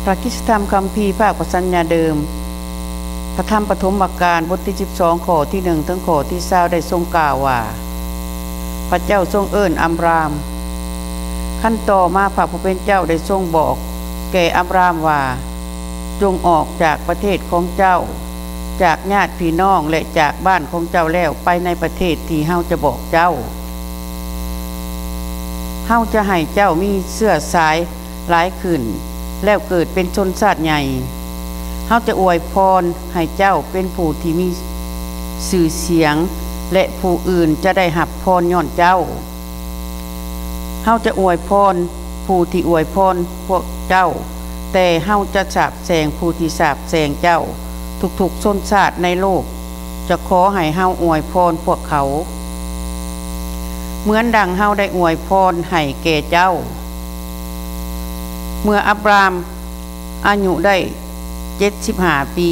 ພະຄຣິສຕະທຳຄຳພີພາກພະສັນຍາເດີມ, ພະທຳປະຖົມມະການ ບົດທີສິບສອງ ຂໍ້ທີໜຶ່ງ ເຖິງຂໍ້ທີຊາວ ໄດ້ຊົງກ່າວວ່າ, ພະເຈົ້າຊົງເອີ້ນອາບຣາມ. ຂັ້ນຕໍ່ມາ ພະຜູ້ເປັນເຈົ້າໄດ້ຊົງບອກແກ່ອາບຣາມວ່າ, ຈົ່ງອອກຈາກປະເທດຂອງເຈົ້າ, ຈາກຍາດພີ່ນ້ອງ ແລະ ຈາກບ້ານຂອງເຈົ້າ ແລ້ວໄປໃນປະເທດທີ່ເຮົາຈະບອກເຈົ້າ. ເຮົາຈະໃຫ້ເຈົ້າມີເຊື້ອສາຍ ຫຼາຍຂຶ້ນ ແລ້ວເກີດເປັນຊົນຊາດໃຫຍ່. ເຮົາຈະອວຍພອນໃຫ້ເຈົ້າເປັນຜູ້ທີ່ມີຊື່ສຽງ ແລະ ຜູ້ອື່ນຈະໄດ້ຮັບພອນຍ້ອນເຈົ້າ. ເຮົາຈະອວຍພອນຜູ້ທີ່ອວຍພອນພວກເຈົ້າ, ແຕ່ເຮົາຈະສາບແຊ່ງຜູ້ທີ່ສາບແຊ່ງເຈົ້າ. ທຸກໆຊົນຊາດໃນໂລກ ຈະຂໍໃຫ້ເຮົາອວຍພອນພວກເຂົາ ເໝືອນດັ່ງເຮົາໄດ້ອວຍພອນໃຫ້ແກ່ເຈົ້າ. ເມື່ອອາບຣາມອາຍຸໄດ້ເຈັດສິບຫ້າປີ,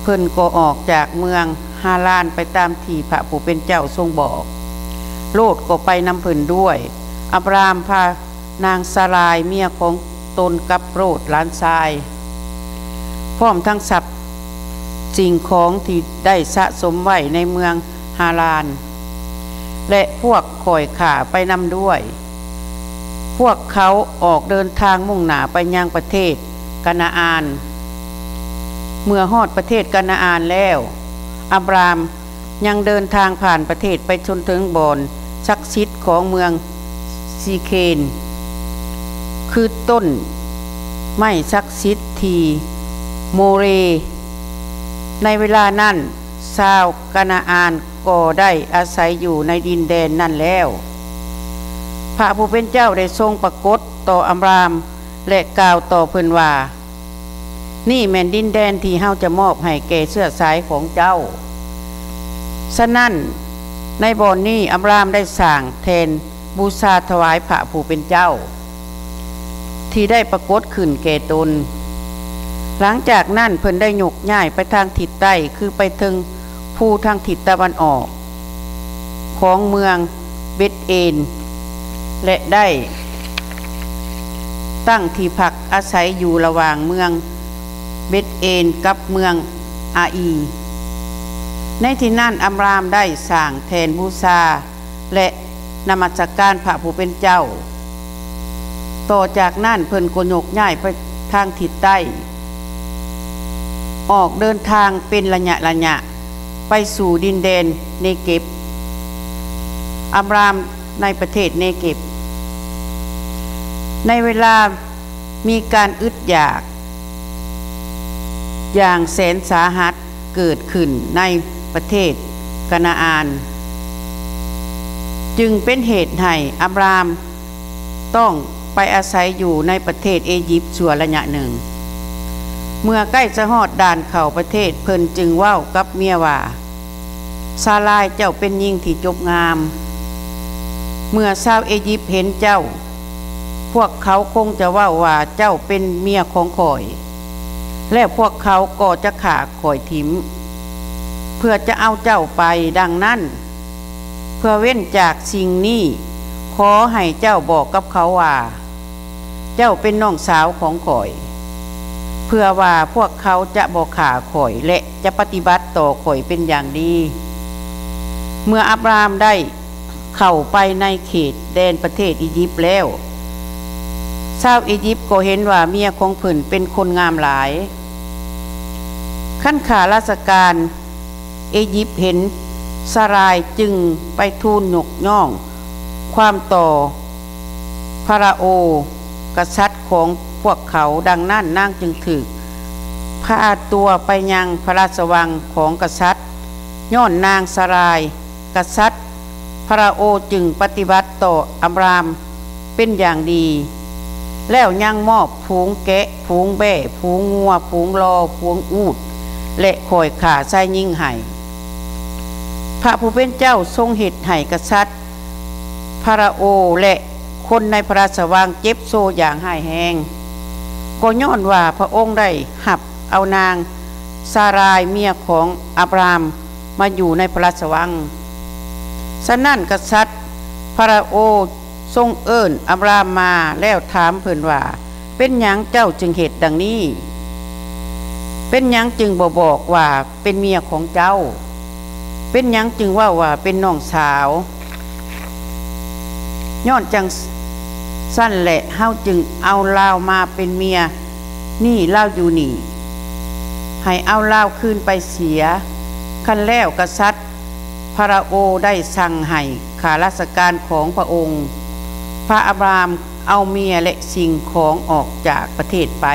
ເພິ່ນກໍອອກຈາກເມືອງຮາລານໄປຕາມທີ່ພະຜູ້ເປັນເຈົ້າຊົງບອກ. ໂລດກໍໄປນຳເພິ່ນດ້ວຍ. ອາບຣາມພາ ນາງຊາລາຍເມຍຂອງຕົນກັບໂລດຫຼານຊາຍ, ພ້ອມທັງຊັບສິ່ງຂອງທີ່ໄດ້ສະສົມໄວ້ໃນເມືອງຮາລານ ແລະ ພວກຂ້ອຍຂ້າໄປນຳດ້ວຍ. ພວກເຂົາອອກເດີນທາງມຸ່ງໜ້າໄປຍັງປະເທດການາອານ. ເມື່ອຮອດປະເທດການາອານແລ້ວ, ອາບຣາມ ຍັງເດີນທາງຜ່ານປະເທດໄປຈົນເຖິງບ່ອນສັກສິດຂອງເມືອງຊີເຄມ, ຄືຕົ້ນໄມ້ສັກສິດທີ່ໂມເຣ. ໃນເວລານັ້ນ, ຊາວການາອານກໍໄດ້ອາໄສຢູ່ໃນດິນແດນນັ້ນແລ້ວ. ພະຜູ້ເປັນເຈົ້າໄດ້ຊົງປາກົດຕໍ່ອາບຣາມ ແລະ ກ່າວຕໍ່ເພິ່ນວ່າ, ນີ້ແມ່ນດິນແດນທີ່ເຮົາຈະມອບໃຫ້ແກ່ເຊື້ອສາຍຂອງເຈົ້າ. ສະນັ້ນ, ໃນບ່ອນນີ້ອາບຣາມໄດ້ສ້າງແທ່ນບູຊາຖວາຍພະຜູ້ເປັນເຈົ້າ ທີ່ໄດ້ປາກົດຂຶ້ນແກ່ຕົນ. ຫຼັງຈາກນັ້ນເພິ່ນໄດ້ຍົກຍ້າຍໄປທາງທິດໃຕ້, ຄືໄປເຖິງພູທາງທິດຕາເວັນອອກຂອງເມືອງ ເບັດເອນ ແລະ ໄດ້ຕັ້ງທີ່ພັກອາໄສຢູ່ລະຫວ່າງເມືອງເບັດເອນກັບເມືອງອາອີ. ໃນທີ່ນັ້ນອາບຣາມໄດ້ສ້າງແທ່ນບູຊາ ແລະ ນະມັດສະການພະຜູ້ເປັນເຈົ້າ. ຕໍ່ຈາກນັ້ນເພິ່ນກໍຍົກຍ້າຍໄປທາງທິດໃຕ້, ອອກເດີນທາງເປັນໄລຍະໆ ໄປສູ່ດິນແດນເນເກັບ. ອາບຣາມ ໃນປະເທດເນເກັບ. ໃນເວລາມີການອຶດຢາກຢ່າງແສນສາຫັດເກີດຂຶ້ນໃນປະເທດການາອານ, ຈຶ່ງເປັນເຫດໃຫ້ອາບຣາມຕ້ອງໄປອາໄສຢູ່ໃນປະເທດເອຢິບຊົ່ວໄລຍະໜຶ່ງ. ເມື່ອໃກ້ຈະຮອດດ່ານເຂົ້າປະເທດ, ເພິ່ນຈຶ່ງເວົ້າກັບເມຍວ່າ, ຊາລາຍ, ເຈົ້າເປັນຍິງທີ່ຈົບງາມ. ເມື່ອຊາວເອຢິບເຫັນເຈົ້າ, ພວກເຂົາຄົງຈະເວົ້າວ່າເຈົ້າເປັນເມຍຂອງຂ້ອຍ, ແລ້ວພວກເຂົາກໍຈະຂ້າຂ້ອຍຖິ້ມ ເພື່ອຈະເອົາເຈົ້າໄປ. ດັ່ງນັ້ນ, ເພື່ອເວັ້ນຈາກສິ່ງນີ້, ຂໍໃຫ້ເຈົ້າບອກກັບເຂົາວ່າ, ເຈົ້າເປັນນ້ອງສາວຂອງຂ້ອຍ, ເພື່ອວ່າພວກເຂົາຈະບໍ່ຂ້າຂ້ອຍ ແລະ ຈະປະຕິບັດຕໍ່ຂ້ອຍເປັນຢ່າງດີ. ເມື່ອອາບຣາມໄດ້ເຂົ້າໄປໃນເຂດແດນປະເທດອີຢິບແລ້ວ, ຊາວອີຢິບກໍເຫັນວ່າເມຍຂອງເພິ່ນເປັນຄົນງາມຫຼາຍ. ຄັນຂ້າລາຊະການ ເອຢິບເຫັນຊາລາຍ, ຈຶ່ງໄປທູນຍົກຍ້ອງຄວາມຕໍ່ຟາຣາໂອ ກະສັດຂອງພວກເຂົາ. ດັ່ງນັ້ນນາງຈຶ່ງຖືກພາຕົວໄປຍັງພະລາຊະວັງຂອງກະສັດ, ຍ້ອນນາງຊາລາຍ. ກະສັດຟາຣາໂອຈຶ່ງປະຕິບັດຕໍ່ອາບຣາມເປັນຢ່າງດີ, ແລ້ວຍັງມອບຝູງແກະ, ຝູງແບ້, ຝູງງົວ, ຝູງລໍ, ຝູງອູດ ແລະ ຂ້ອຍຂ້າຊາຍຍິງໃຫ້. ພະຜູ້ເປັນເຈົ້າຊົງເຮັດໃຫ້ກະສັດຟາຣາໂອ ແລະ ຄົນໃນພະລາຊະວັງເຈັບໂຊຢ່າງຮ້າຍແຮງ, ກໍຍ້ອນວ່າພະອົງໄດ້ຮັບເອົານາງຊາລາຍເມຍຂອງອາບຣາມ ມາຢູ່ໃນພະລາຊະວັງ. ສະນັ້ນກະສັດຟາຣາໂອຊົງເອີ້ນອາບຣາມມາ ແລ້ວຖາມເພິ່ນວ່າ, ເປັນຫຍັງເຈົ້າຈຶ່ງເຮັດດັ່ງນີ້? ເປັນຫຍັງຈຶ່ງບໍ່ບອກວ່າເປັນເມຍຂອງເຈົ້າ? ເປັນຫຍັງຈຶ່ງເວົ້າວ່າເປັນນ້ອງສາວ? ຍ້ອນຈັ່ງຊັ້ນແຫຼະ ເຮົາຈຶ່ງເອົາລາວມາເປັນເມຍນີ້ລາວຢູ່ນີ້ ໃຫ້ເອົາລາວຄືນໄປເສຍ. ຄັນແລ້ວກະສັດ ຟາໂຣໂອໄດ້ສັ່ງໃຫ້ຂ້າລາຊະການຂອງພະອົງ ພະອາບຣາມ ເອົາເມຍ ແລະ ສິ່ງຂອງອອກຈາກປະເທດໄປ.